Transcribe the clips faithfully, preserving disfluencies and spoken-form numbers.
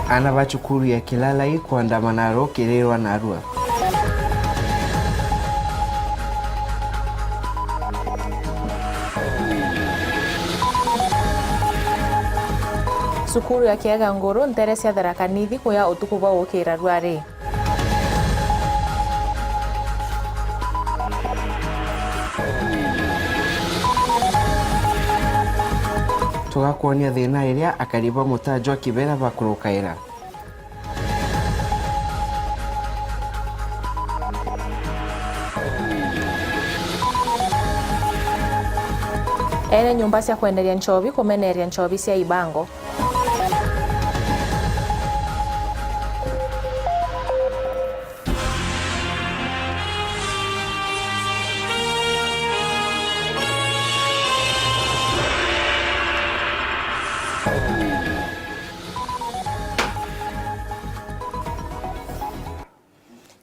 Aana ba cukuru ya Kilalai kwandamana rukirirwa narua. Cukuru ya Kiega Nguru, nteere cia Tharaka Nithi, kuya utuku bwa gukira rwari. Tugakwonia thina iria akari ba mutaa jwa Kibera bakurukaira. Ene nyumba cia kwenderia nchobi kumeneria nchobi cia ibango.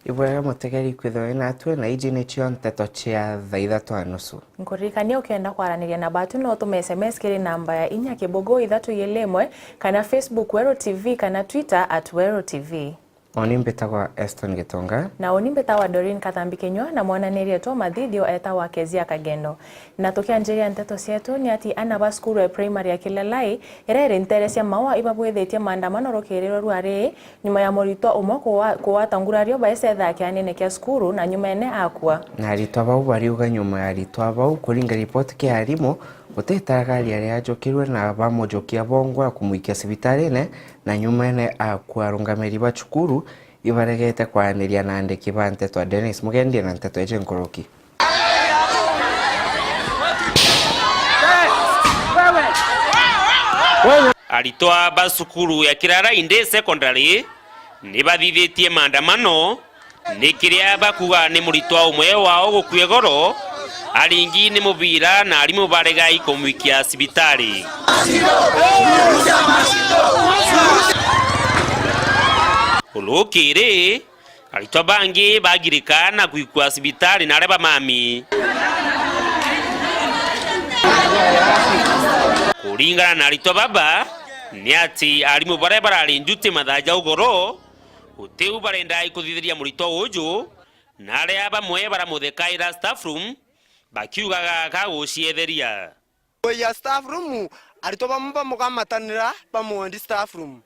Ibwega mutegeri kwithirwa wi natwe, na iji nicio nteto cia thaa ithatu na nusu. Nkuririkanie, ukienda kwaraniria na batu, no utume S M S kiri namba ya inya kibugu ithatu igiri imwe, kana Facebook Weru T V, kana Twitter at Weru T V. Uni mbitagwa Eston Gitonga. Na uni mbitagwa Doreen Kathambi Kinyua, na mwananiria tu mathithio etagwa Kezia Kagendo. Na tukianjiria nteto cietu, ni ati aana ba cukuru ya primary ya Kilalai, iria iri nteere cia Maua, ibabwithitie maandamano rukirirwe rwa ri, nyuma ya muritwa umwe kuwa-, kugwata ngurario baicetha kianene kia cukuru, na nyumene akua. Na aritwa bau bariuga nyuma ya aritwa bau kuringa ripoti kia arimu, guti itaragari yaria yajukirwe na bamujukia bongwa kumwikia cibitarine, na nyumene akua. Arungamiri ba cukuru ibaregete kwaraniria na andiki ba nteto a Dennis Mugendi na nteto iji nkuruki. Aritwa ba cukuru ya Kirarai Day Secondary ni bathithitie maandamano, ni kiria bakuga ni muritwa umwe wao gukua igoro, aringi ni mubira na arimu baregai kumwikia cibitari. Rukiri, aritwa bangi bagirika na gwikua cibitari na aria bamami. Kuringana na aritwa baba, ni ati arimu baria barari njuti mathaa ja ugoro, gutiu barenda ikuthithiria muritwa uju, na aria bamwe baramuthekaira staff room, bakiugaga kagucietheria. Kuiya staff room, aritwa bamwe bamukamatanira, bamuendi staff room.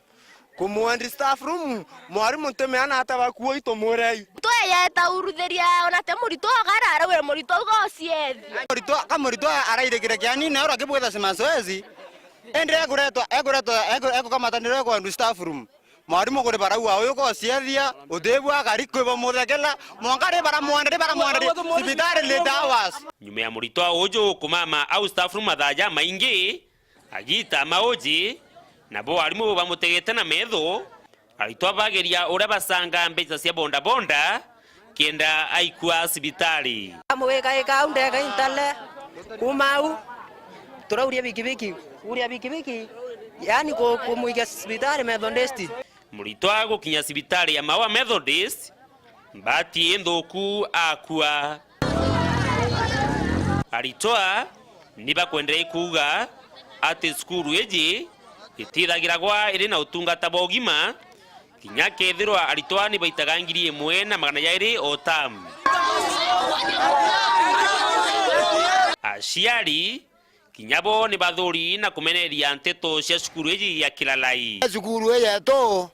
Kumuendi staff room, mwarimu ntimeana ata bakuo itumurei. Tweyeta uruthiria ona ti muritwa oka araraugire muritwa uga uciethia. Muritwa, ka muritwa arairikire kianine, ora kibwitha ci mazoezi. Indi ekuretwa, ekuretwa, eku-, ekukamatanirwa ekwendu staff room. Mwarimu kuri barauga uyu kociethia, utibua akari kwi bamuthekela, mwanka ri baramwenda, ri baramwenda, ri cibitari late hours. Nyuma ya muritwa uju kumama au staff room mathaa jamaingi, agita mauji, nabo arimu bamutegete na metho, aritwa bageria uria bacanga mbeca cia bodaboda, kenda aikua cibitari. Amugikaika au ndega intale, kuma au, turauria bikibiki, kuria bikibiki, yani ku-, kumwikia cibitari Methodist. Muritwa gukinya cibitari ya Maua Methodist, mbati inthuku akua. Aritwa ni bakwenderei kuuga ati cukuru iji itithagiragwa iri na utungata bwa ugima, kinya kethirwa aritwa ni baitaga ngiri imwe na magana jairi o term. Aciari kinya bo ni bathuri na kumeneria nteto cia cukuru iji ya Kilalai. Cukuru iji yetu,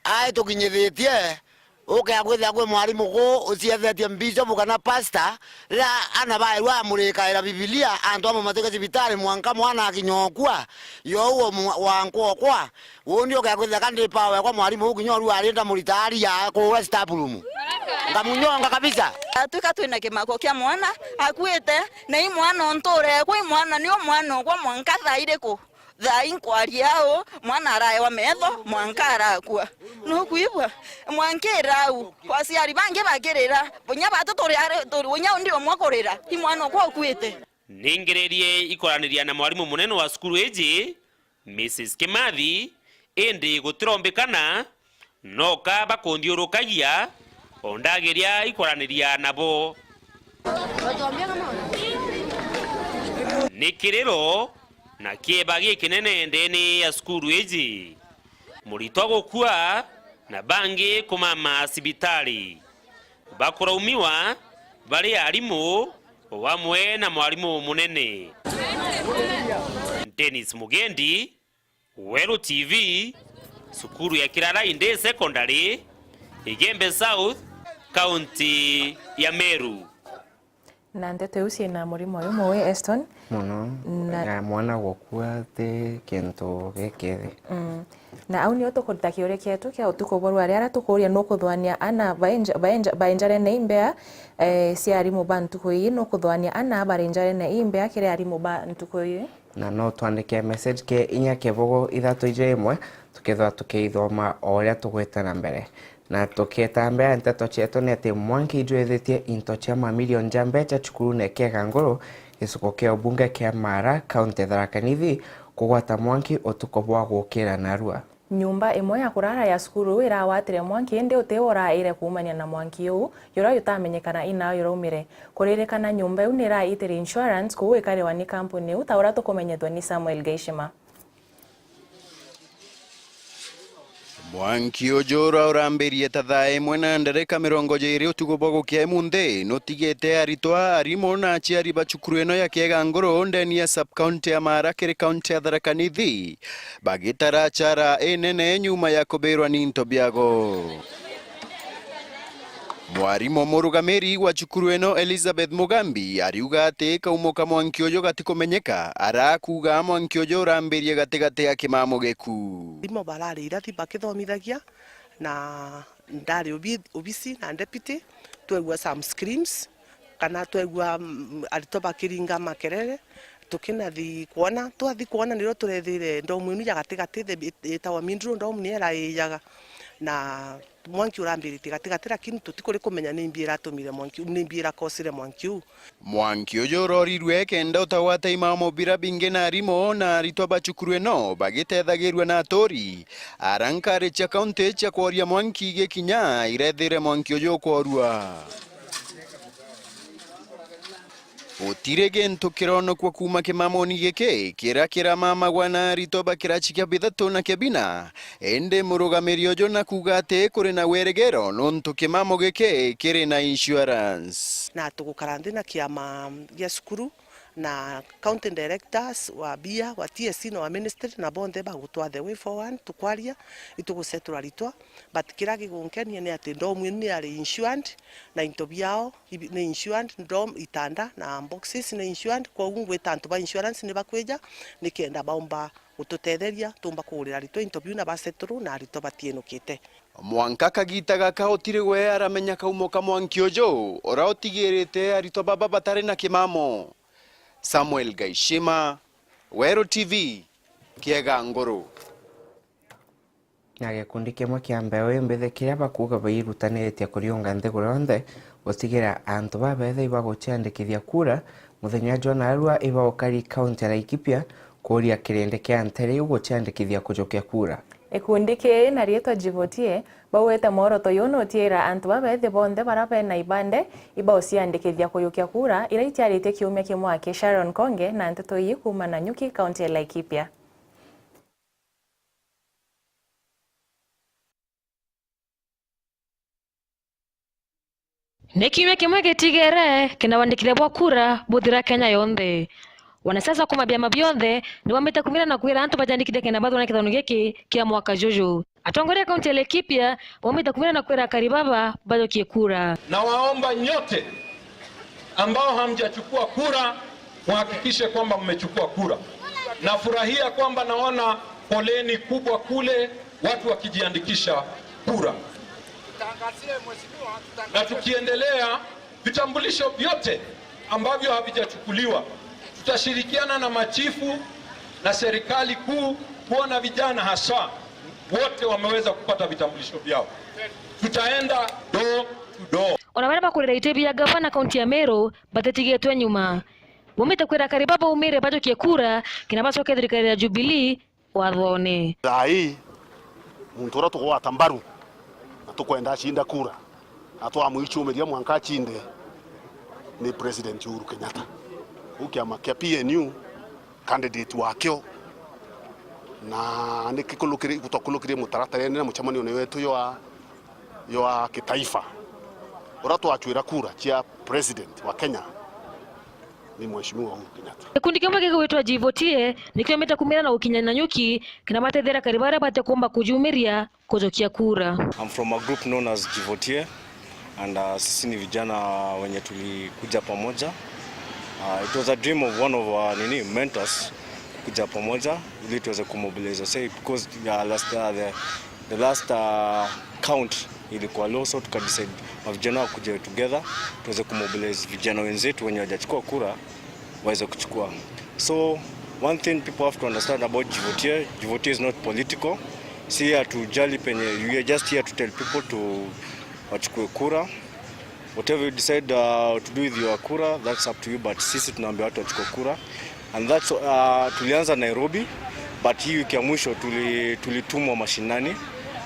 ai tukinyithitie, ukea kwithia kwi mwarimu ku uciethetie bishop kana pastor, riria ana baerwa amurikaira Bibilia, antu amwe matuike cibitari, mwanka mwana akinya okua, yo uo mwa-, wankwa okwa, undi ukea kwithia ka ndi power kwa mwarimu uu kinya oru ari ndamurita aria kuura staff room. Ngamunyonga kabisa. Twika twina kimako kia mwana akuite, na i mwana onture, kwi mwana ni o mwana okwa mwanka thaa iriku? Thaa inkwaria au, mwana araewa metho, mwanka arakua. Nukwigua? Mwanka irau, aciari bangi bakirira, bunya batu turi ari, turi, bunya undi umwe kurira, i mwana okwa ukuite. Ningererie ikoraniria na mwarimu munene wa cukuru iji, Missus Kimathi, indi gutirombikana, noka bakunthiurukagia, o ndageria ikwaraniria nabo. Ni kiriro na kieba gikinene ndene ya cukuru iji. Muritwa gukua na bangi kumama cibitari. Bakuraumiwa bari arimu o amwe na mwarimu munene. Dennis Mugendi, Weru T V, cukuru ya Kirara Inde Secondary, Igembe South, kaunti ya Meru. Na nteto iu ciina murimo uyu muwi, Eston. Mono. Na na mwana gukua ti kintu gikiri. Mm. Na au nio tukuruta kiuria kietu kia utuku bwa rua riria tukuuria, nukuthwania ana bainja-, bainja-, bainjarene imbea, eh, cia arimu ba ntuku ii? Nukuthwania ana bari njarene imbea kiri arimu ba ntuku ii? Na no twandike message ke inya kibugu ithatu ija imwe, tukethirwa tukiithoma o uria tugwite na mbere. Na tukietambia nteto cietu ni ati mwanki ijwithitie into cia mamilioni ja mbeca cukurune kia Ganguru, gicigo kia ubunge kia Mara, kaunti ya Tharaka Nithi, kugwata mwanki utuku bwa gukira narua. Nyumba imwe ya kurara ya cukuru irawatire mwanki, indi uti uraire kuumania na mwanki uu, juria jutamenyekana inao juraumire. Kuririkana, nyumba iu niraitire insurance kuu ikariwa ni kampuni iu, ta uria tukumenyethua ni Samuel Gaishima. Mwanki uju ura urambirie ta thaa imwe na ndarika mirongo jiri utuku bwa gukia imunthi, nutigite aritwa, arimu na aciari ba cukuru ino ya Kiega Nguru ndeni ya sub-county ya Mara kiri kaunti ya Tharaka Nithi, bagitara chara inene nyuma ya kubirwa ni into biago. Mwarimu murugamiri wa cukuru ino, Elizabeth Mugambi, ariuga ati kaumo ka mwanki uju gatikumenyeka, arakuuga mwanki uju urambirie gatigati ya kimamo giku. Arimu barari irathi bakithomithagia, na ndari obi-, obisi na deputy, twegua some screams, kana twegua, mm, aritwa bakiringa makerere, tukinathi kwona, twathi kwona nirio turethire ndomu inu ya gatigati, the, itawa middle dome, niyo iraijaga. Na mwanki urambiritie gatigati, lakini tutikuri kumenya ni mbi iratumire mwanki, ni mbi irakosire mwanki uu. Mwanki uju urorirwe kenda utagwata imamo bira bingi na arimu na aritwa ba cukuru ino bagitethagirua na aturi. Ara nkari cia kaunti cia kworia mwanki gikinya irethire mwanki uju ukworua. Gutiri gintu kironokua kuuma kimamoni giki, kiria kiramamagwa na aritwa ba kirachi kia bithatu na kia bina, indi murugamiri uju na kuuga ati kuri na weregero nontu kimamo giki kiri na insurance. Na tugukara nthi na kiama gia cukuru na county directors wa bia, wa T S C na wa ministry, na bonthe bagutwaa the way forward, tukwaria, itugusetura ritwa. But kiria gigunkenia ni ati ndomu ino ni yari insured, na into biao ibi-, ni insured, dome, itanda na boxes ni insured. Kwogu ngwita antu ba insurance ni bakwija nikenda baumba gututetheria, tumba kugurira aritwa into biu na baseturu na aritwa batienukite. Mwanka kagita gaka utiri we aramenya kaumo ka mwanki uju uria utigirite aritwa baba batari na kimamo. Samuel Gaishima, Weru T V, Kiega Nguru. Na gikundi kimwe kia mbeu imbithi kiria bakuuga bairutanitie kuriunga nthiguru yonthe gutigira antu babethi ibaguciandikithia kura muthenya jwa narua ibaukari kaunti ya Laikipia kuuria kirindi kia ntere iu guciandikithia kujukia kura. Gikundi kii na riitwa Jivotie baugite mworoto juu nutiira antu babethi bonthe baria bena ibande ibauciandikithia kujukia kura iria itiaritie kiumia kimwe aki. Sharon Konge na nteto ii kuuma Nanyuki, kaunti ya Laikipia. Ni kiumia kimwe gitigere kenda wandikithia bwa kura buthira Kenya yonthe. Wanasiasa kuuma biama bionthe ni baumite kumira na kwira antu bajandikithie kenda bathurana kithurano giki kia mwaka juju. Atongoria kaunti ya Laikipia baumite kumira na kwira akari baba bajokie kura. Nawaomba nyote ambao hamjachukua kura, muhakikishe kwamba mmechukua kura. Nafurahia kwamba naona foleni kubwa kule, watu wakijiandikisha kura. Na tukiendelea, vitambulisho vyote ambavyo havijachukuliwa, tutashirikiana na machifu na serikali kuu kuona vijana haswa wote wameweza kupata vitambulisho vyao. Tutaenda door to door. Ona baria bakurira iti bia gavana kaunti ya Meru batitigitwe nyuma. Baumite kwira akari baba baumire bajokie kura kenda bacoke thirikari ya Jubilee wathone. Thaa ii, muntu uria tugwata mbaru na tukwenda acinda kura na twamwicumiria mwanka acinde ni President Uhuru Kenyatta. Kuu kiama kia P N U, candidate wakio Na niki kulukiri-, gutakurukirie mutaratara na mucemanio ni wetu ywa, ywa kitaifa, uria twacwira kura cia president wa Kenya ni Mheshimiwa Uhuru Kenyatta. Gikundi kimwe gigwitwa Jivotie nikiumite kumira na gukinya Nanyuki, kina matethera kari baria bate kuumba kujumiria kujokia kura. I'm from a group known as Jivotie, and, uh, sisi ni vijana wenye tulikuja pamoja. Uh, it was a dream of one of our, nini, mentors kuja pamoja ili tuweze kumobilize, say, because, uh, last, uh, the, the last, uh, count ilikuwa low, so tukadecide mavijana wakuje together tuweze kumobilize vijana wenzetu wenye hawajachukua kura waweze kuchukua. So, one thing people have to understand about Jivotie, Jivotie is not political. Si hatujali penye, we are just here to tell people to wachukue kura. Whatever you decide, uh, to do with your kura, that's up to you, but sisi tunaambia watu wachukue kura. And that's, uh, tulianza Nairobi, but hii wiki ya mwisho tuli-, tulitumwa mashinani.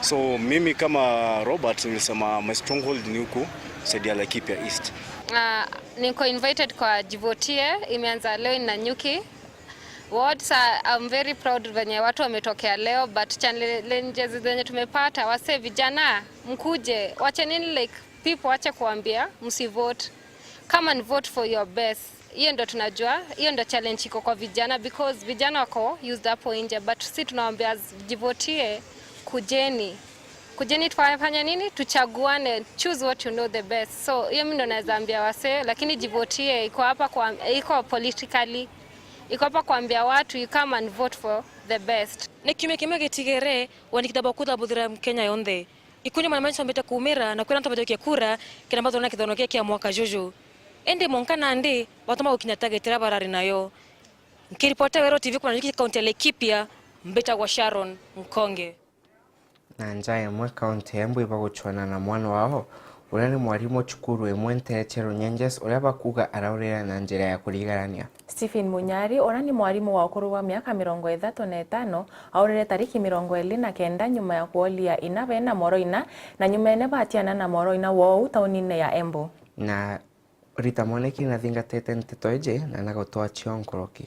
So, mimi kama Robert nilisema my stronghold ni huku, side ya Laikipia East. Ah, niko invited kwa Jivotie, imeanza leo in Nanyuki ward. Sa, I'm very proud venye watu wametokea leo, but challenges zenye tumepata, wasee vijana, mkuje, wache nini, like, people wache kuambia msivote. Come and vote for your best. Hiyo ndo tunajua, hiyo ndo challenge iko kwa vijana, because vijana wako used hapo nje, but si tunawaambia, Jivotie, kujeni. Kujeni tufanye nini? Tuchaguane, choose what you know the best. So, hiyo mimi ndo naweza ambia wasee, lakini Jivotie iko hapa kwa, iko politically, iko hapa kuambia watu, you come and vote for the best. Ni kiumia kimwe gitigere, wandiki tabo kuthabuthira Kenya yonthe. Ikunyo mwananchi ambite kumira na kwira antu bajokia kura, kina mbathona kithono kia, kia mwaka juju. Indi mwanka nandi, batoma gukinya target iria barari nayo. Nkiripota Weru T V kuma Nanyuki, kaunti ya Laikipia, mbitagwa Sharon Nkonge. Na nja imwe, kaunti ya Embu ibaguchwana na mwana wao, uria ni mwarimu cukuru imwe nteere cia Runyenjes, uria bakuuga araurire na njira ya kurigarania. Stephen Munyari, uria ni mwarimu wa ukuru wa miaka mirongo ithatu na itano, aurire tariki mirongo iri na kenda nyuma ya kuolia ina bena mworo ina, na nyumene batiana na mworo ina wou taunine ya Embu. Na Rita Mwaniki nathingatite nteto iji na nagutwachia o nkuruki.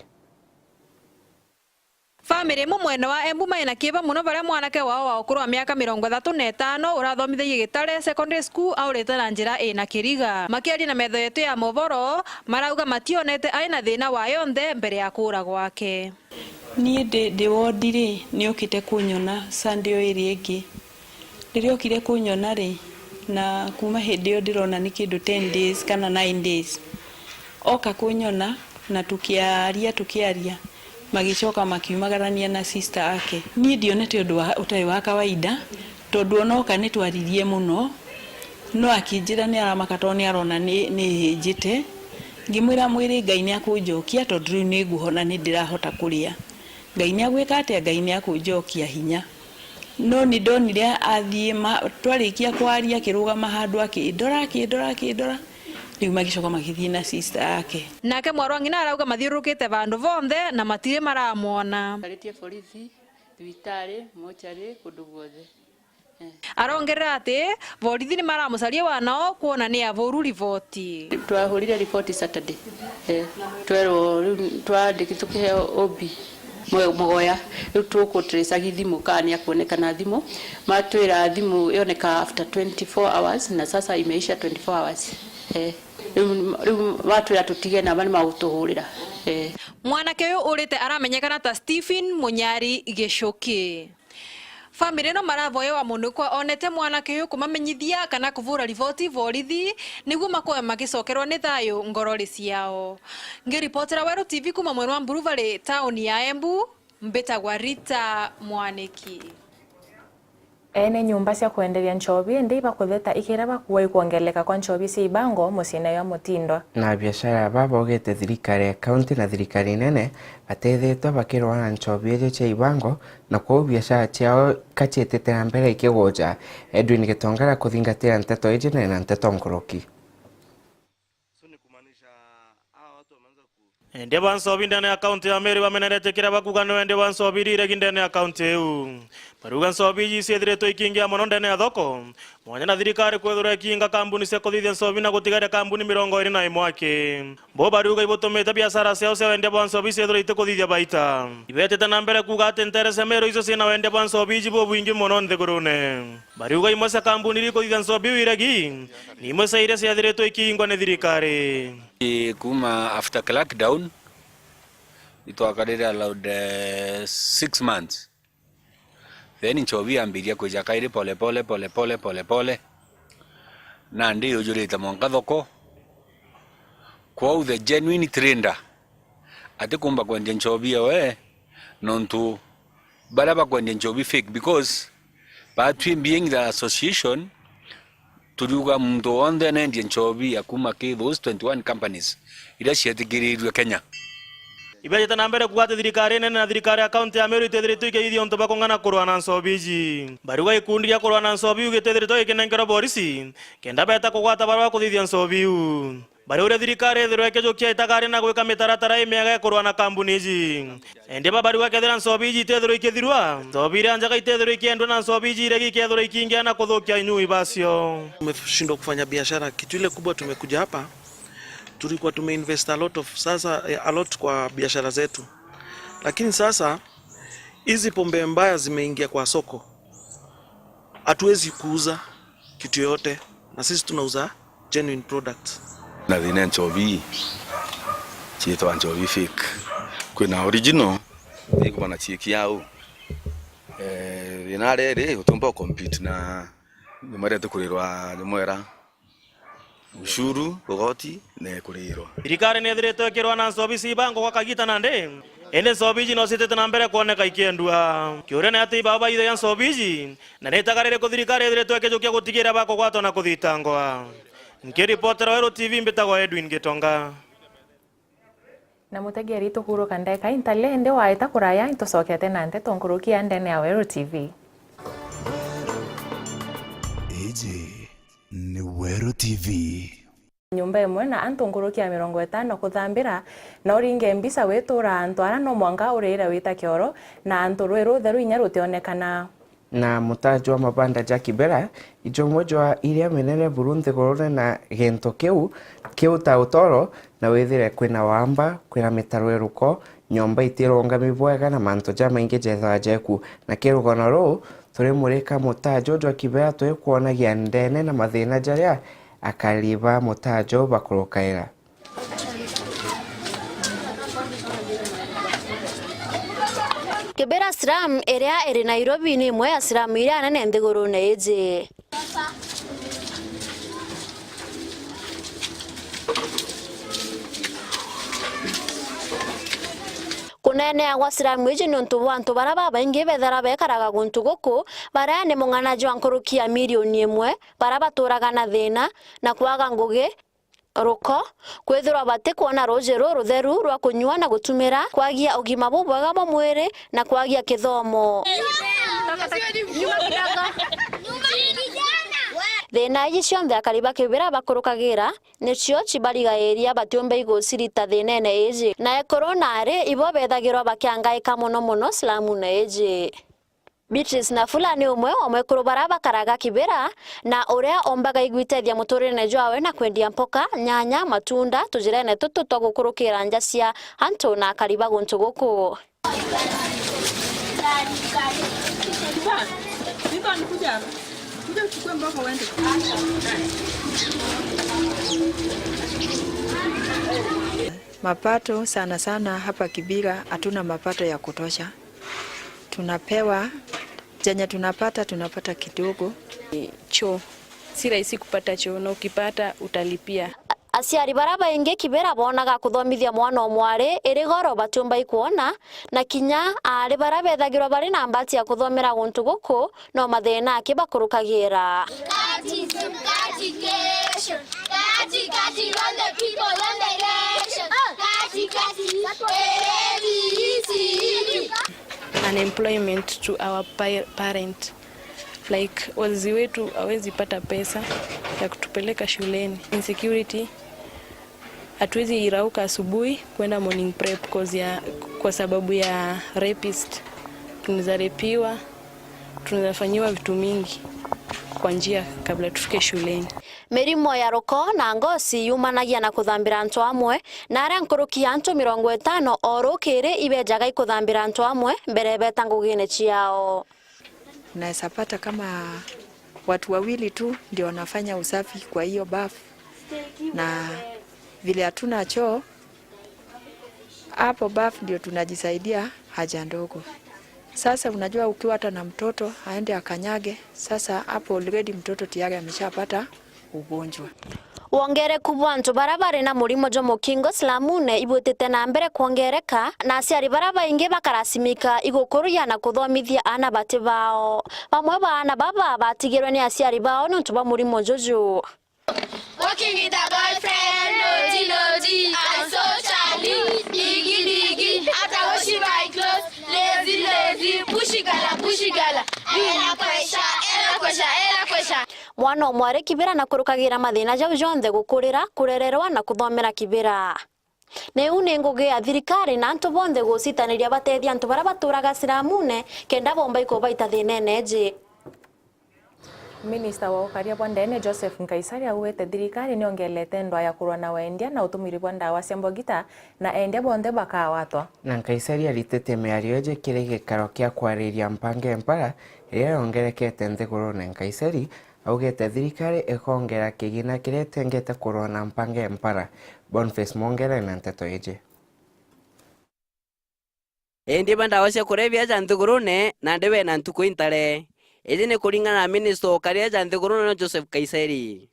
Family imwe mwene wa Embu maina kiiba mono baria mwanake wao wa ukuru wa miaka mirongo ithatu na itano urathomithagia Gitare Secondary School aurite na njira ina kiriga. Makiaria na metho yetu ya moboro, marauga mationete aina thina wa yonthe mbere ya kuura gwake. Niĩ ndĩ, ndĩ wondi rĩ, nĩokĩte kũnyona Sunday o ĩrĩa ĩngĩ. Rĩrĩa okire kũnyona rĩ, na kuma hĩndĩ ĩyo ndĩrona nĩ kĩndũ ten days kana nine days. Oka kũnyona na tũkĩaria, tũkĩaria, magĩcoka makiumagarania na sister ake. Niĩ ndionete ũndũ wa, ũtarĩ wa kawaida, tondũ ona oka nĩ twaririe mũno, no akĩnjĩra nĩ aramaka tondũ nĩ arona nĩ, nĩ hĩnjĩte. Ngĩmwĩra, "Mwĩrĩ Ngai nĩ akũnjokia tondũ rĩu nĩ nguhona, nĩ ndĩrahota kũrĩa." Ngai nĩagwĩka atĩa? Ngai nĩakũnjokia hinya. No nĩndonire athiĩ ma-, twarĩkia kwaria akĩrũgama handũ akĩndora, akĩndora, akĩndora. Rĩu magĩcoka magĩthiĩ na sister yake. Nake mwarwa ng'ina arauga mathiũrũrũkĩte vandũ vonthe na matirĩ maramwona. Aikarĩtie borithi, thibitarĩ, mochari, kũndũ guothe. Arongerera ati borithi ni maramucaria wanao kwona ni avuru riboti. Twahurire riboti Saturday. Eh, twerwo riu twandiki tukiheo O B mu-, mugoya. Riu tukutracaga thimu kana ni akuonekana thimu. Matwira thimu yoneka after twenty-four hours, na sasa imeisha twenty-four hours. Eh, riu, riu matwira tutige na bani magutuhurira. Eh. Mwanake uyu urite aramenyekana ta Stephen Munyari Gichuki. Family ino maravoewa munukwa onete mwanake uyu kumamenyithia kana kuvura riboti borithi niguo makoe magicokerwa ni thayu ngorori ciao. Ngiripotera Weru T V kuma mwena wa Mburuvari, tauni ya Embu, mbitagwa Rita Mwaniki. Ene nyumba cia kwenderia nchobi indi ibakutheta ikira bakuwa ikwongeleka kwa nchobi cia ibango muciine jwa Mutindwa. Na abiashara aba baugite thirikari ya kaunti na thirikari nene batethetwe bakirwaa na nchobi ijo cia ibango, na kwou biashara ciao kaciitite na mbere ikiguja. Edwin Gitongara kuthingatira nteto iji na ena nteto nkuruki. So ni kumaanisha hawa watu wameanza ku- Endi ba nchobi ndene ya kaunti ya Meru bameneretie kiria bakuga ni endi ba nchobi iria iregi ndene ya kaunti iu. Barauga nchobi iji ciithiritwe ikiingia mono ndene ya thoko, Mwanya na thirikari kwithirwa ikiinga kambuni cia kuthithia nchobi na gutigaria kambuni mirongo iri na imwe aki. Bo bariuga ibutumite biashara ciao cia wendia bwa nchobi ciithirwa itikuthithia baita. Ibetite na mbere kuuga ati nteere cia Meru icio ciina wendia bwa nchobi iji bubwingi mono nthigurune. Bariuga imwe cia kambuni iria ikuthithia nchobi iu iregi, ni imwe cia iria ciethiritwe ikiingwa ni thirikari. I kuma after crackdown, itwakarire allowed, eh, six months. Then nchobi yambiria kwija kairi pole pole, pole pole, pole pole. Nandi yujurite mwanka thoko. Kwou the genuine trader atikumba kwendia nchobi yawe, nontu baria bakwendia nchobi fake, because batwi being the association, turiuga muntu wonthe nendia nchobi ya kuma ki those twenty-one companies iria cietikirirue Kenya. Ibetite na mbere kuuga ati thirikari nene na thirikari ya kaunti ya Meru itithiritwe ikithithia untu bwa kung'ana kurwa na nchobi iji. Bariuga gikundi gia kurwa na nchobi iu gitithiritwe gikinenkerwa borisi, kenda beta kugwata baria bakuthithia nchobi iu. Bariuria thirikari ithirwe ikijukia itagari na gwika mitaratara imiega ya kurwa na kambuni iji. Indi ba bariuga kethira nchobi iji itethirwa ikithirua, nchobi iria njega itethirwa ikiendwa na nchobi iji iregi ikethirwa ikiingia na kuthukia inyui bacio. Tumeshindwa kufanya biashara. Kitu ile kubwa tumekuja hapa, tulikuwa tumeinvest a lot of, sasa, eh, a lot kwa biashara zetu. Lakini sasa hizi pombe mbaya zimeingia kwa soko. Hatuwezi kuuza kitu yoyote, na sisi tunauza genuine products. Na thina nchobi, ciitwa nchobi fake. Kwina original, ikubana ciiki yau. Eh, thina riri, utiumba compete na nyuma iria tukurirwa nyuma era. Ushuru, ugoti, na ikurirwa. Thirikari ni ithiritwe ikirwa na nchobi cia ibango gwa kagita nandi, indi nchobi iji no citite na mbere kwoneka ikiendua. Kiuria ni ati ibao baithagia nchobi iji, na ni itagariri ku thirikari ithiritwe ikijukia gutigira bakugwatwa na kuthitangwa. Nkiripotera Weru T V, mbitagwa Edwin Gitonga. Na mutegeri, tukuruka ndeka intale, indi waita kuraya, itucokete na nteto nkuruki ya ndene ya Weru T V. Iji ni Weru T V. Nyumba imwe na antu nkuruki ya mirongo itano kuthambira, na uringe mbica witura antu ara no mwanka urire wita kioro, na antu rwi rutheru inya rutionekana. Na mutaa jwa mabanda ja Kibera, ijumwe jwa iria minene buru nthigurune, na gintu kiu kiu ta utoro, na withire kwina wamba, kwina mitaro iruko, nyomba itirungami bwega, na mantu jamaingi jethagwa jeku. Na ki rugono ruu, turimurika mutaa juu jwa Kibera, twikwonagia ndene na mathina jaria akari ba mutaa juu bakurukaira. Kibera slum iria iri Nairobi ni imwe ya slum iria nene nthigurune iji. Kuneeneagwa slum iji niuntu bwa antu baria babaingi bethira bekaraga guntu guku, baria ni mung'ana jwa nkuruki ya milioni imwe, baria baturaga na thina na kwaga ngugi, ruko, kwithirwa batikwona ruuji rurutheru rwa kunyua na gutumira, kwagia ugima bubwega bwa mwiri, na kwagia kithomo. Thina iji cionthe akari ba Kibera bakurukagira, nicio cibarigairia batiumba igucirita thinene iji. Na ekuru na ari ibo bethagirwa bakiangaika mono mono slamune iji. Beatrice Nafula ni umwe wa mwekuru baria bakaraga Kibera, na uria ombaga igwitethia muturirene jwawe na kwendia mpoka, nyanya, matunda, tujirene tutu twa gukurukira nja cia antu na akari ba guntu guku. Mapato sana sana hapa Kibera hatuna mapato ya kutosha. Tunapewa, chenye tunapata, tunapata kidogo. Choo. Si rahisi kupata choo, na ukipata utalipia. Aciari baria baingi Kibera bonaga kuthomithia mwana o mwari iri goro batiumba ikwona, na kinya aari baria bethagirwa bari na mbati ya kuthomera guntu guku, no mathina aki bakurukagira. Kati, kati, kesho. Kati, kati, on the people, on the election. Kati, kati, A B C D. Unemployment to our pa-, parent. Like, wazazi wetu hawezi pata pesa ya kutupeleka shuleni. Insecurity, hatuwezi irauka asubuhi kwenda morning prep cause ya, kwa sababu ya rapist. Tunaweza repiwa, tunaweza fanyiwa vitu mingi. kwa njia kabla tufike shuleni. Mirimo ya ruko na ngosi yumanagia na kuthambira antu amwe, na aria nkuruki ya antu mirongo itano o rukiri ibejaga ikuthambira antu amwe mbere beta ngugine ciao. Unaweza pata kama watu wawili tu ndio wanafanya usafi kwa hiyo bafu, na vile hatuna choo, hapo bafu ndio tunajisaidia haja ndogo. Sasa unajua, ukiwa hata na mtoto aende akanyage, sasa hapo already mtoto tayari ameshapata ugonjwa. Wongereku bwa antu baria bari na murimo jwa mukingo slamune ibwitite na mbere kwongereka, na aciari baria baingi bakarasimika igukururia na kuthomithia aana bati bao. Bamwe ba aana baba batigirwe ni aciari bao niuntu bwa murimo juju. Walking with a boyfriend, lodi, lodi, I saw Charlie, diggy, diggy, hata washi my clothes, lazy, lazy, pushy gala, pushy gala, ela kwesha, ela kwesha, ela kwesha. Mwana umwe ari Kibera na kurukagira mathina jau jonthe gukurira, kurererwa na kuthomera Kibera. Niu ni ngugi ya thirikari na antu bonthe gucitaniria batethia antu baria baturaga siramune kenda bomba ikubaita thinene iji. Minista wa ukaria bwa ndene Joseph Nkaisari augite thirikari niongelete ndwaa ya kurwa na wendia na utumiri bwa ndawa cia mbogita na endia bonthe bakawatwa. Na Nkaisari arititie miario iji kiri gikaro kia kwariria mpanga ya mpara iria yongerekete nthigurune. Nkaisari augite thirikari ikongera kigina kiria itengete kurwa na mpanga ya mpara. Boniface Mwongere na nteto iji. Endia ba ndawa cia kurevya ja nthigurune nandi bena ntuku intare. Iji ni kuringana na minista wa ukaria ja nthigurune no Joseph Kaiseri.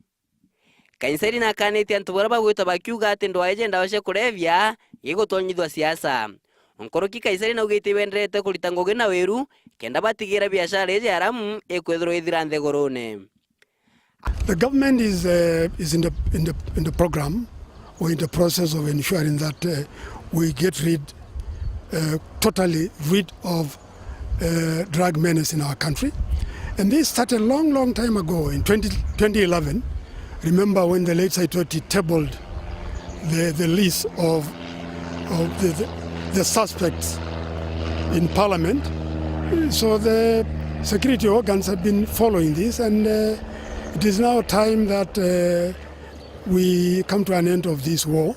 Kaiseri nakanitie antu baria bagwitwa bakiuga ati ndwaa iji ndawa cia kurevya igutonyithua siasa. Nkuruki Kaiseri naugite ibenderete kurita ngugi na wiru kenda batigira biashara iji haramu ikwithirwa ithira nthigurune. The government is, uh, is in the, in the, in the program or in the process of ensuring that, uh, we get rid, uh, totally rid of, uh, drug menace in our country. And this started a long, long time ago in twenty, twenty eleven. Remember when the late Saitoti tabled the, the list of, of the, the, the suspects in parliament. So the security organs have been following this, and, uh, it is now time that, uh, we come to an end of this war.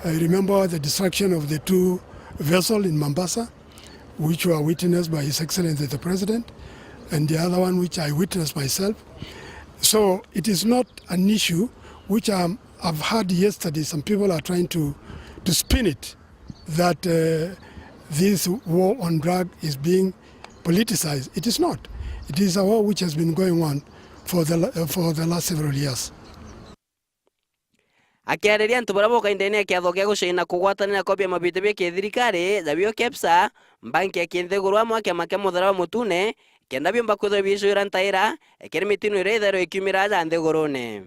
I remember the destruction of the two vessels in Mombasa, which were witnessed by His Excellency the President, and the other one which I witnessed myself. So it is not an issue which, um, I've heard yesterday some people are trying to, to spin it that, uh, this war on drug is being politicized. It is not. It is a war which has been going on for the la-, uh, for the last several years. Akiariria antu baria boka indene ya kiatho gia gucaina kugwatanira kwa biama bitu bia kithirikari, jabio KEPSA, mbanki ya kinthiguru amwe a kiama kia Mutharaba Mutune, kenda biumba kwithirwa biicwira ntaira kiri mitino iria ithairwa ikiumira aja nthigurune.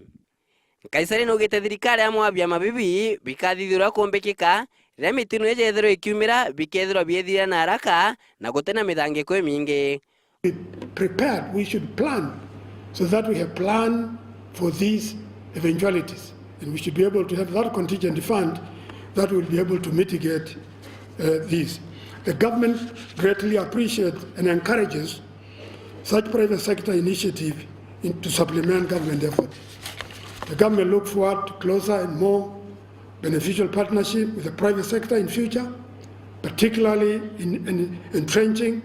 Nkaiseri naugite thirikari amwe a biama bibi bikathithirwa kumbikika, riria mitino iji yethirwa ikiumira, bikethirwa biithira na haraka na gutina mithangiko imingi. Be prepared, we should plan so that we have planned for these eventualities, and we should be able to have that contingent fund that will be able to mitigate, uh, these. The government greatly appreciates and encourages such private sector initiative in, to supplement government effort. The government look forward to closer and more beneficial partnership with the private sector in future, particularly in, in entrenching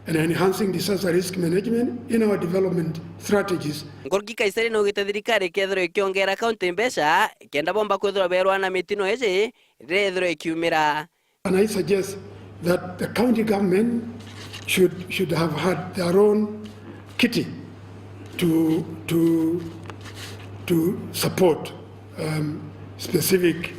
and enhancing disaster risk management in our development strategies. Nkuruki Kaiseri naugite thirikari ikethirwa ikiongera kaunti mbeca kenda bomba kwithirwa berwa na mitino iji riria ithirwa ikiumira. And I suggest that the county government should, should have had their own kitty to, to, to support, um, specific,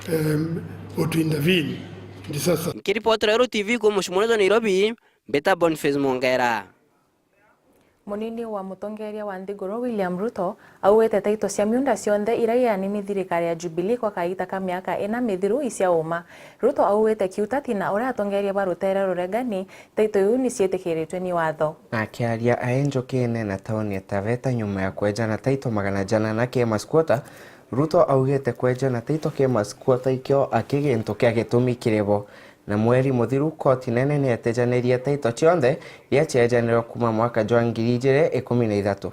um, or to intervene in disaster. Nkiripotera Uru T V kuuma mucii munene jwa Nairobi, mbita Boniface Mwongera. Munini wa mutongeria wa nthiguru William Ruto augite taito cia miunda cionthe iria iani ni thirikari ya Jubilee kwa kaita ka miaka ina mithiru icia uma. Ruto augite kiutati na uria atongeria ba rutere ruregani, taito iu ni ciitikiritwe ni watho. Akiaria ae njukine na tauni ya Taveta nyuma ya kwejana taito magana jana na kema squatter, Ruto augite kwejana taito kema squatter ikio aki gintu kia gitumi kiri bo. Na mweri muthiru, koti nene ni yatejanirie title cionthe iria ciaejanirwe kuuma mwaka jwa ngiri ijiri ikumi na ithatu.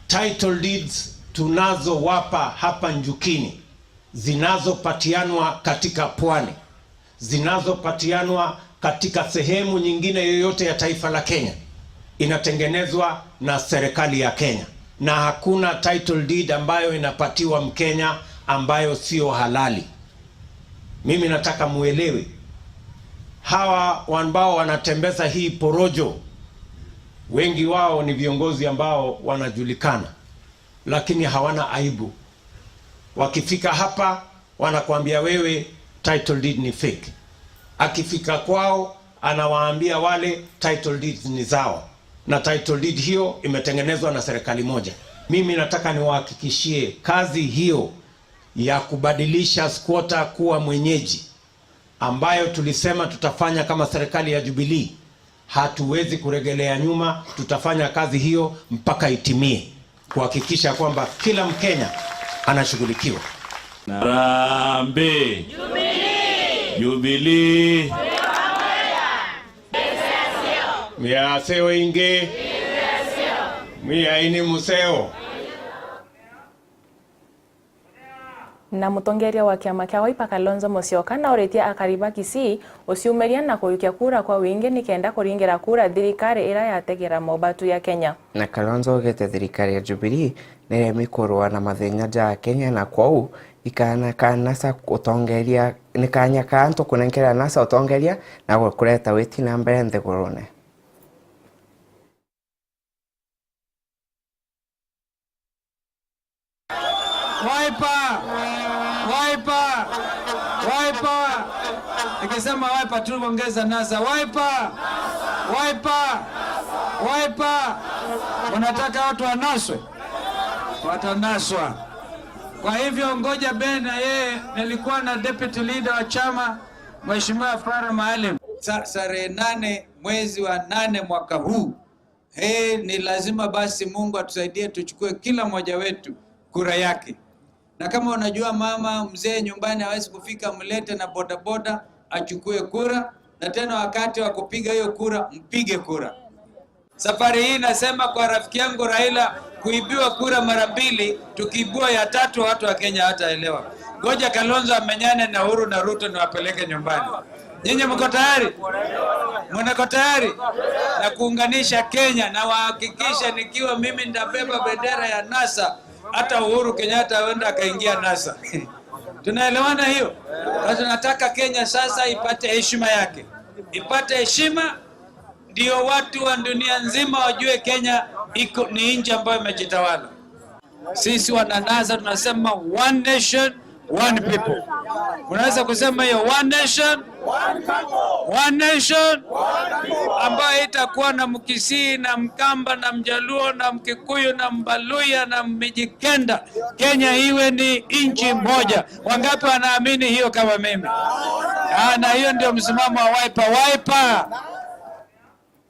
Title deeds tunazowapa hapa Njukini, zinazopatianwa katika pwani, zinazopatianwa katika sehemu nyingine yoyote ya taifa la Kenya, inatengenezwa na serikali ya Kenya, na hakuna title deed ambayo inapatiwa Mkenya ambayo sio halali. Mimi nataka muelewe, hawa ambao wanatembeza hii porojo, wengi wao ni viongozi ambao wanajulikana, lakini hawana aibu. Wakifika hapa, wanakuambia wewe, title deed ni fake. Akifika kwao, anawaambia wale, title deeds ni zao, na title deed hiyo imetengenezwa na serikali moja. Mimi nataka niwahakikishie, kazi hiyo ya kubadilisha squatter kuwa mwenyeji, ambayo tulisema tutafanya kama serikali ya Jubilee, hatuwezi kuregelea nyuma. Tutafanya kazi hiyo mpaka itimie, kuhakikisha kwamba kila Mkenya anashughulikiwa. Harambee! Jubilee! Miaseo ingi. Mwiaini museo. Na mutongeria wa kiama kia Wiper Kalonzo Musyoka nauritie akari ba Kisii uciumiria na kuyukia kura kwa wingi nikenda kuringira kura thirikari iria yategera mobatu ya Kenya. Na Kalonzo augite thirikari ya Jubilee niremi kurua na mathina ja Kenya, na kwou ikanya ka NASA utongeria, ni kanya ka antu kunenkera NASA utongeria na kureta witi na mbere nthigurune. Wiper! Wiper! Wiper! Nikisema Wiper tu ongeza NASA. Wiper! Wiper! Wiper! Unataka watu wanaswe? Watanaswa. Kwa hivyo ngoja Ben na yeye, nilikuwa na deputy leader wa chama, Mheshimiwa Farah Maalim. Sa-, tarehe nane mwezi wa nane mwaka huu, hii ni lazima basi Mungu atusaidie tuchukue kila mmoja wetu kura yake. Na kama unajua mama mzee nyumbani hawezi kufika, mlete na bodaboda achukue kura, na tena wakati wa kupiga hiyo kura, mpige kura. Safari hii nasema kwa rafiki yangu Raila, kuibiwa kura mara mbili, tukiibua ya tatu watu wa Kenya hataelewa. Ngoja Kalonzo amenyane na Uhuru na Ruto niwapeleke nyumbani. Nyinyi mko tayari? Mko tayari? Na kuunganisha Kenya, na wahakikisha nikiwa mimi ndabeba bendera ya NASA, hata Uhuru Kenyatta huenda akaingia NASA. Tunaelewana hiyo? Na tunataka Kenya sasa ipate heshima yake. Ipate heshima, ndio watu wa dunia nzima wajue Kenya iko, ni nchi ambayo imejitawala. Sisi wana NASA tunasema one nation, one people. Unaweza kusema hiyo, one nation, one nation, ambayo itakuwa na Mkisii na Mkamba na Mjaluo na Mkikuyu na Mbaluya na Mjikenda. Kenya iwe ni nchi moja. Wangapi wanaamini hiyo kama mimi? Ah, na hiyo ndio msimamo wa Wiper. Wiper!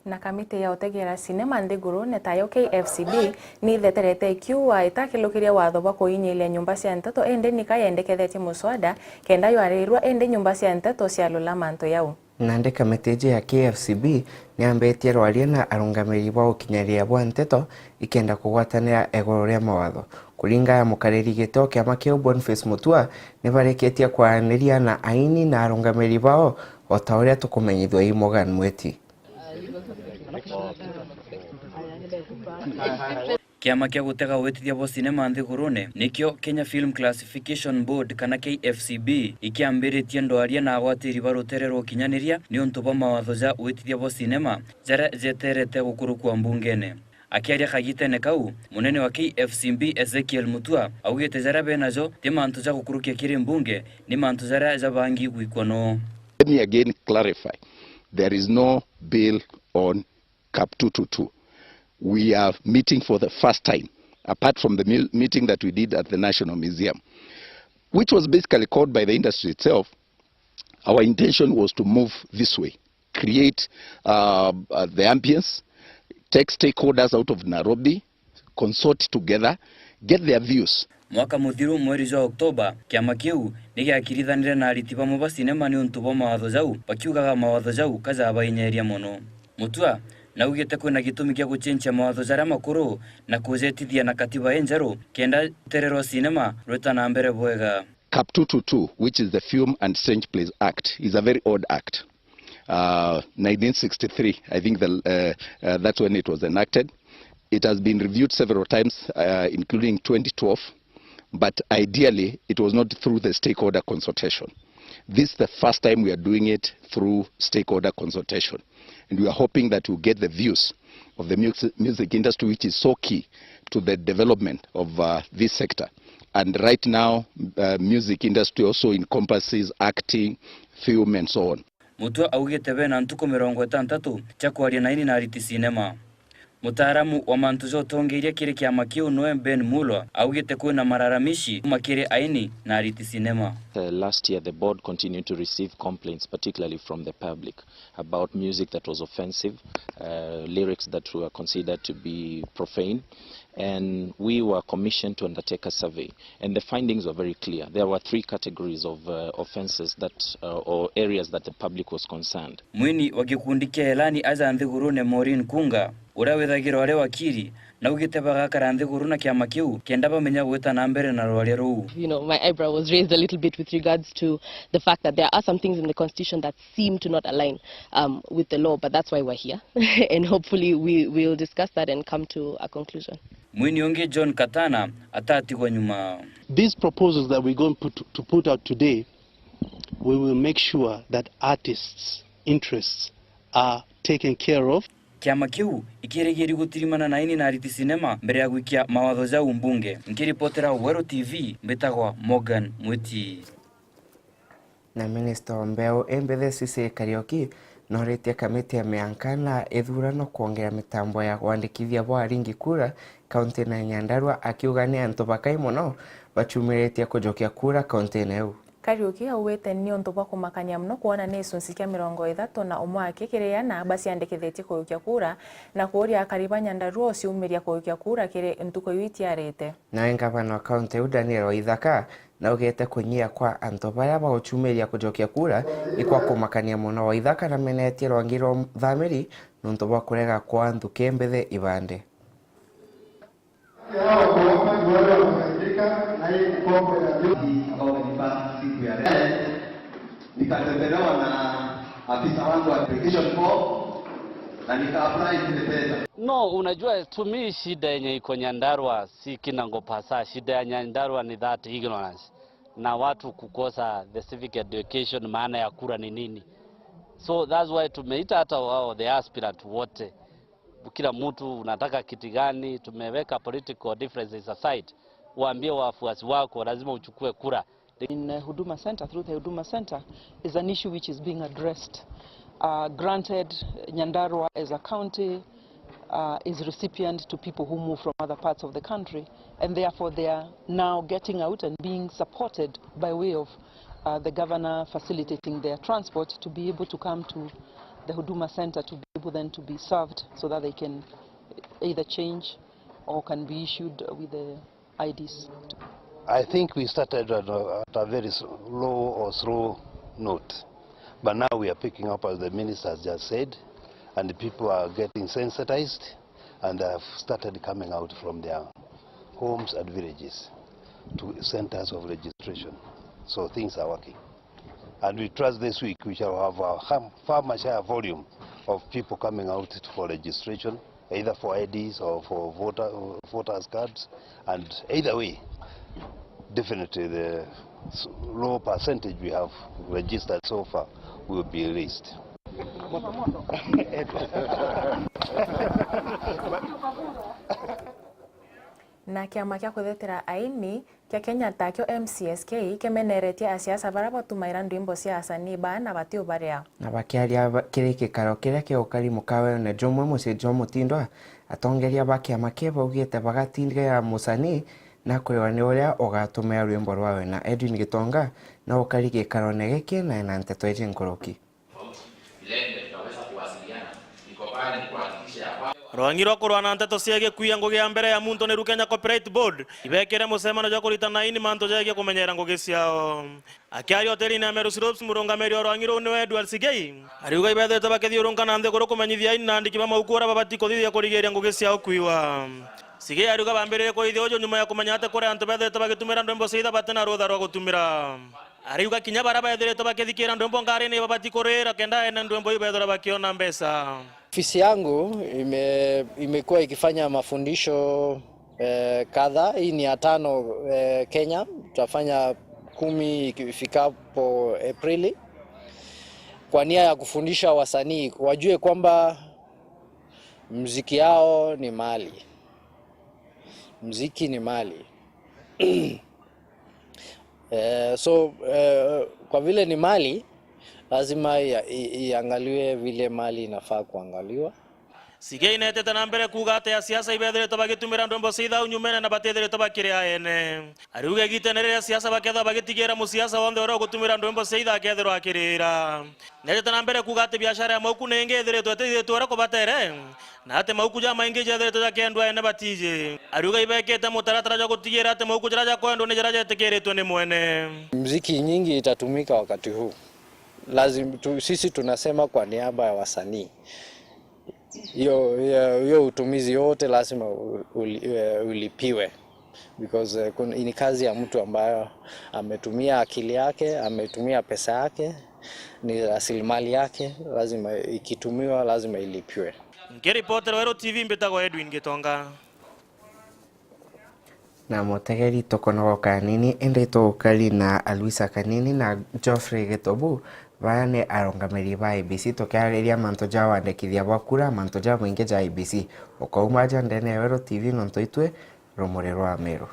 Na kamiti ya utegera sinema nthigurune tayo K F C B ni itheterete ikiuga itakilukiria watho bwa kuinyiria nyumba cia nteto, indi nika yendekethetie muswada kenda ywarirwa, indi nyumba cia nteto cialula mantu yau. Nandi kamiti iji ya K F C B ni yambitie rwaria na arungamiri ba ukinyaniria bwa nteto ikenda kugwatanira iguru ria mawatho. Kuringana na mukariri giti o kiama kiu Boniface Mutua, ni barikitie kwaraniria na aini na arungamiri bao, o ta uria tukumenyithua i Morgan Mwiti. Kiama kia gutega witithia bwa sinema nthigurune, nikio Kenya Film Classification Board kana K F C B, ikiambiritie ndwaria na agwatiri ba rutere rwa ukinyaniria niuntu bwa mawatho ja witithia bwa sinema jaria jeterete gukurukua mbungene. Akiaria kagitene kau, munene wa K F C B Ezekiel Mutua augite jaria benajo ti mantu ja gukurukia kiri mbunge, ni mantu jaria jabangi gwikwa noo. Let me again clarify, there is no bill on Cap two two two. We are meeting for the first time, apart from the mu-, meeting that we did at the National Museum, which was basically called by the industry itself. Our intention was to move this way, create, uh, uh, the ambience, take stakeholders out of Nairobi, consult together, get their views. Mwaka muthiru mweri jwa Oktoba, kiama kiu ni giakirithanire na ariti bamwe ba sinema niuntu bwa mawatho jau, bakiugaga mawatho jau ka jabainyeria mono. Mutua naugite kwina gitumi gia gucenjia mawatho jaria makuru na kujetithia na katiba injeru, kenda rutere rwa sinema rwita na mbere bwega. Cap two two two, which is the Film and Strange Plays Act, is a very old act. Uh, nineteen sixty-three, I think the, uh, uh, that's when it was enacted. It has been reviewed several times, uh, including twenty twelve, but ideally it was not through the stakeholder consultation. This is the first time we are doing it through stakeholder consultation, and we are hoping that we'll get the views of the music, music industry, which is so key to the development of, uh, this sector. And right now, uh, music industry also encompasses acting, film, and so on. Mutua augite bena ntuku mirongo itantatu cia kwaria na aini na ariti sinema. Mutaaramu wa mantu ja utongeeria kiri kiama kiu noe Ben Mulwa augite kwina malalamishi kuma kiri aini na ariti sinema. Uh, last year, the board continued to receive complaints, particularly from the public, about music that was offensive, uh, lyrics that were considered to be profane, and we were commissioned to undertake a survey. And the findings were very clear. There were three categories of, uh, offenses that, uh, or areas that the public was concerned. Mwini wa gikundi kia Elani aja nthigurune Maureen Kunga, uria withagirwa ari wakiri, naugite bagakara nthiguru na kiama kiu kenda bamenya gwita na mbere na rwaria ruu. You know, my eyebrow was raised a little bit with regards to the fact that there are some things in the constitution that seem to not align, um, with the law, but that's why we're here. And hopefully we will discuss that and come to a conclusion. Mwini ungi John Katana atatigwa nyuma. These proposals that we're going put, to put out today, we will make sure that artists' interests are taken care of. Kiama kiu ikirigiri gutirimana na aini na ariti sinema mbere ya gwikia mawatho jau mbunge. Nkiripotera Weru T V, mbitagwa Morgan Mwiti. Na minista wa mbeu imbithe Cecily Kariuki noritie kamiti ya mianka na ithurano kwongera mitambo ya kwandikithia bwa aringi kura kaunti-ini ya Nyandarua, akiuga ni antu bakai mono bacumiritie kujokia kura kaunti-ini iu. Kariuki augite ni untu bwa kumakania mono kwona ni gicunci kia mirongo ithatu na umwe aki kiri ana baciandikithitie kujukia kura, na kuuria akari ba Nyandarua uciumiria kujukia kura kiri ntuku iu itiarite. Nawe ngavana wa kaunti iu Daniel Waithaka naugite kunyia kwa antu baria bagucumiria kujokia kura ni kwa kumakania mono. Waithaka namenetie rwangi rwa uthamiri nontu bwa kurega kwa nthuki mbithi ibandi. Hawa kuomba ni wale wamesaidika na hii mkopo ya juu. Ambao wamenipa siku ya leo. Nikatembelewa na afisa wangu wa application form na nika apply zile pesa. No, unajua, to me, shida yenye iko Nyandarua si Kinangop hasa. Shida ya Nyandarua ni that ignorance na watu kukosa the civic education, maana ya kura ni nini. So that's why tumeita hata wao, the aspirant wote, kila mtu unataka kiti gani, tumeweka political differences aside, uambie wafuasi wako lazima uchukue kura. In, uh, Huduma Center, through the Huduma Center, is an issue which is being addressed. Uh, granted, Nyandarua as a county, uh, is recipient to people who move from other parts of the country, and therefore they are now getting out and being supported by way of, uh, the governor facilitating their transport to be able to come to the Huduma Center to be able then to be served so that they can either change or can be issued with the I Ds. I think we started at a, at a very slow or slow note, but now we are picking up, as the minister has just said, and the people are getting sensitized and have started coming out from their homes and villages to centers of registration. So things are working. And we trust this week we shall have a ham-, far much higher volume of people coming out for registration, either for I Ds or for voter, voters cards. And either way, definitely the s-, low percentage we have registered so far will be raised. Na kiama kia kuthetera aini kia Kenya, takio M C S K, kimeneretie asiasa baria batumaira ndwimbo cia asanii baa na batiubaria. Na bakiaria ba-, kiri gikaro kiria kiukari mukawene jumwe mucii jwa Mutindwa, atongeria ba kiama kiu baugite bagatindigira musanii na kuriwa ni uria ugatumira rwimbo rwawe. Na Edwin Gitonga na ukari gikarone giki na ena nteto iji nkuruki. Vilevile tutaweza kuwasiliana, niko pale ni kuhakikisha ya kwamba Rwangi rwa kurwa na nteto ciegie kuia ngugi ya mbere ya muntu ni Rukenya Copyright Board ibekire mucemano jwa kuritana ini mantu jegie kumenyera ngugi ciao. Akiaria hotelini ya Meru Slopes, murungamiri wa rwangi ruu niwe Edward Sigei, ariuga ibethirite bakithiurunka na nthiguru kumenyithia aini na andiki ba mauku uria babati kuthithia kurigiria ngugi ciao kuiwa. Sigei ariuga bambiririe kuthithia uju nyuma ya kumenya ati kuri antu bethirite bagitumira ndwimbo cia itha bati na rutha rwa gutumira. Ariuga kinya baria bethirite bakithikira ndwimbo ngarine ibabati kurira kenda ene ndwimbo iu bethirwa bakiona mbeca. Ofisi yangu ime-, imekuwa ikifanya mafundisho eh, kadhaa. Hii ni ya tano eh, Kenya. Tutafanya kumi ifikapo Aprili, kwa nia ya kufundisha wasanii wajue kwamba mziki yao ni mali. Mziki ni mali. Eh, so eh, kwa vile ni mali, lazima ia-, i-, iangaliwe vile mali inafaa kuangaliwa. Sigei netete na mbere kuuga ati asiasa ibethiritwe bagitumira ndwimbo cia ithau nyumene na batithiritwe bakiri aene. Ariuga igitene riria siasa bakethirwa bagitigira musiasa wonthe uria ugutumira ndwimbo cia itha akethirwa akirira. Netete na mbere kuuga ati biashara ya mauku ningi ithiritwe itithitwe uria kubatere, na ati mauku jamaingi jethiritwe jakiendwa ene batiji. Ariuga ibekite mutaratara jwa gutigira ati mauku jaria jakwendwa ni jaria jetikiritwe ni mwene. Mziki nyingi itatumika wakati huu. Lazim-, tu-, sisi tunasema kwa niaba ya wasanii. Hiyo, hiyo, hiyo utumizi yote lazima u-, uli-, eh, ulipiwe. Because eh, kun-, ni kazi ya mtu ambayo ametumia akili yake, ametumia pesa yake, ni rasilimali yake, lazima ikitumiwa, lazima ilipiwe. Nkiripotera Weru T V, mbitagwa Edwin Gitonga. Na mutegeri, tukonogoka kanini, indi tugukari na Aluisa Kanini na Geoffrey Gitobu, baa ni arungamiri ba I E B C, tukiariria mantu ja wandikithia bwa kura, mantu jamaingi ja I E B C. Ukauma aja ndene ya Weru T V, nontu itwe rumuri rwa Meru.